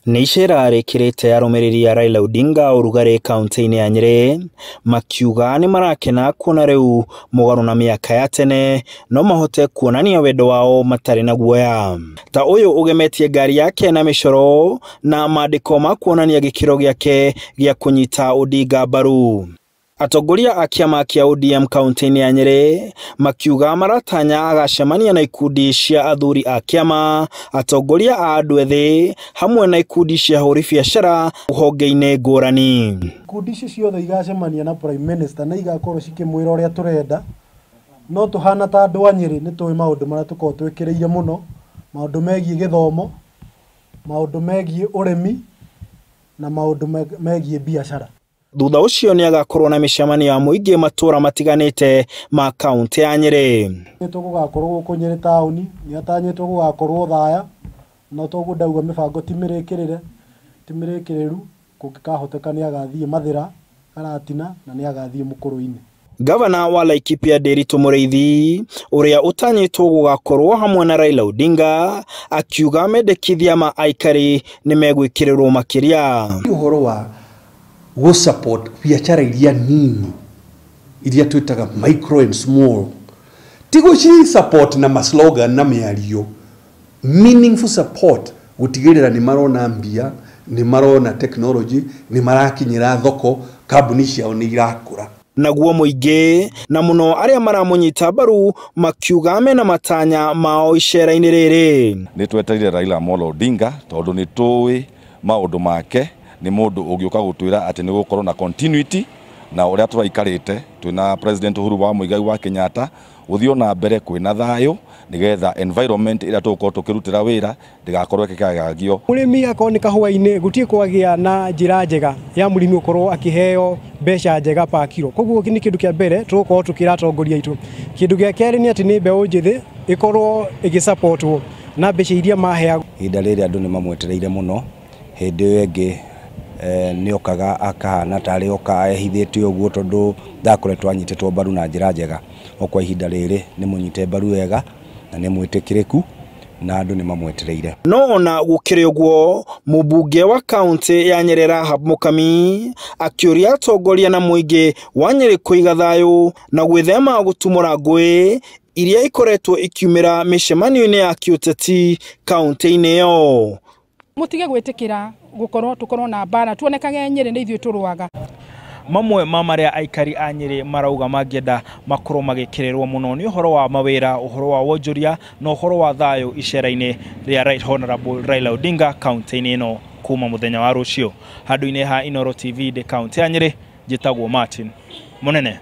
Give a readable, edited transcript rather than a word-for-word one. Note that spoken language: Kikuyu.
Nĩ icera rĩkĩrĩte arũmĩrĩri a Raila Odinga ũrugarĩ kaunti-inĩ ya Nyĩrĩ, makiuga nĩ marakena kuona rĩu mũgarũ na mĩaka ya tene no mahote kuonania wendo wao matarĩ na guoya. Ta ũyũ ũgemetie ngari yake na mĩcoro na mandĩko ma kuonania gĩkĩro gĩake gĩa kũnyita Odinga mbaru. Atongoria a kĩama kĩa ODM kaunti-inĩ ya Nyĩrĩ makiuga maratanya agacemania na ikundi cia athuri a kĩama, atongoria a andũ ethĩ hamwe na ikundi cia ahũri biacara honge-inĩ ngũrani. Ikundi ici ciothe igacemania na Prime Minister na igakorwo cikĩmwĩra ũrĩa tũrenda, no tũhana ta andũ a Nyĩrĩ nĩ tũĩ maũndũ marĩa tũkoragwo twĩkĩrĩire mũno, maũndũ megiĩ gĩthomo, maũndũ megiĩ ũrĩmi na maũndũ megiĩ biacara. Thutha ũcio nĩ agakorwo na mĩcemanio ya mũingĩ matũra matiganĩte ma kaunti ya Nyĩrĩ. Nĩ tũgũgakorwo gũkũ Nyĩrĩ taũni, nĩ atanyĩtwo gũgakorwo Thaya, no toguo ndauga mĩbango ti mĩrĩkĩrĩre, ti mĩrĩkĩrĩru, kũngĩkahoteka nĩ agathiĩ Mathĩra, Karatina na nĩ agathiĩ Mũkũrũ-inĩ. Gavana wa Laikipia Ndiritu Mũrĩithi ũrĩa ũtanyĩtwo gũgakorwo hamwe na Raila Odinga akiuga mendekithia ma aikari nĩ megwĩkĩrĩrwo makĩria. Ũhoro wa go support biacara iria nini iria twitaga micro and small, ti gũci support na maslogan na mĩario, meaningful support gũtigĩrĩra nĩ marona mbia, nĩ marona technology, nĩ marakinyĩra thoko, kambuni ciao nĩ irakũra. Naguo mũingĩ na mũno arĩa maramũnyita mbaru makiuga mena matanya mao icera-inĩ rĩrĩ. Nĩ twetereire Raila Amolo Odinga tondũ nĩ tũĩ maũndũ make, nĩ mũndũ ũngĩũka gũtwĩra atĩ nĩ gũkorwo na continuity na ũrĩa tũraikarĩte twĩna President Uhuru wa Muigai wa Kenyatta gũthiĩ na mbere kwĩna thayũ nĩgetha environment ĩrĩa tũgũkorwo tũkĩrutĩra wĩra ndĩgakorwo ĩkĩgagagio. Mũrĩmi akorwo nĩ kahũa-inĩ gũtirĩ kwagĩa na njĩra njega ya mũrĩmi gũkorwo akĩheo mbeca njega pa kiro, koguo nĩ kĩndũ kĩa mbere tũgũkorwo tũkĩra atongoria aitũ. Kĩndũ gĩa kerĩ nĩ atĩ nĩ mbeũ njĩthĩ ĩkorwo ĩgĩsupportwo na mbeca iria maheagwo. Ihinda rĩrĩ andũ nĩ mamwetereire mũno, hĩndĩ ĩyo ĩngĩ nĩ okaga akahana tarĩ oka ehithĩte ũguo tondũ ndakoretwo anyitĩtwo mbaru na njĩra njega. O kwa ihinda rĩrĩ nĩ mũnyite mbaru wega na nĩ mwĩtĩkĩrĩku na andũ nĩ mamwetereire. No ona gũkĩrĩ ũguo, mũmbunge wa kaunti ya Nyĩrĩ Rahab Mũkami akĩũria atongoria na mũingĩ wa Nyĩrĩ kũiga thayũ na gwĩthema gũtumũra ngũĩ iria ikoretwo ikiumĩra mĩcemanio-inĩ ya kĩũteti kaunti-inĩ ĩyo. Mutige gwĩtĩkĩra gũkorwo tũkorwo na mbara, tuonekage Nyĩrĩ nĩ ithuĩ tũrũaga. Mamwe ma marĩa aikari a Nyĩrĩ marauga mangĩenda makorwo magĩkĩrĩrwo mũno nĩ ũhoro wa mawĩra, ũhoro wa wonjoria na ũhoro wa thayũ icera-inĩ rĩa Right Honorable Raila Odinga kaunti-inĩ ĩno kuma mũthenya wa rũciũ. Handũ-inĩ ha Inooro TV ndĩ kaunti ya Nyĩrĩ, njĩtagwo Martin Mũnene.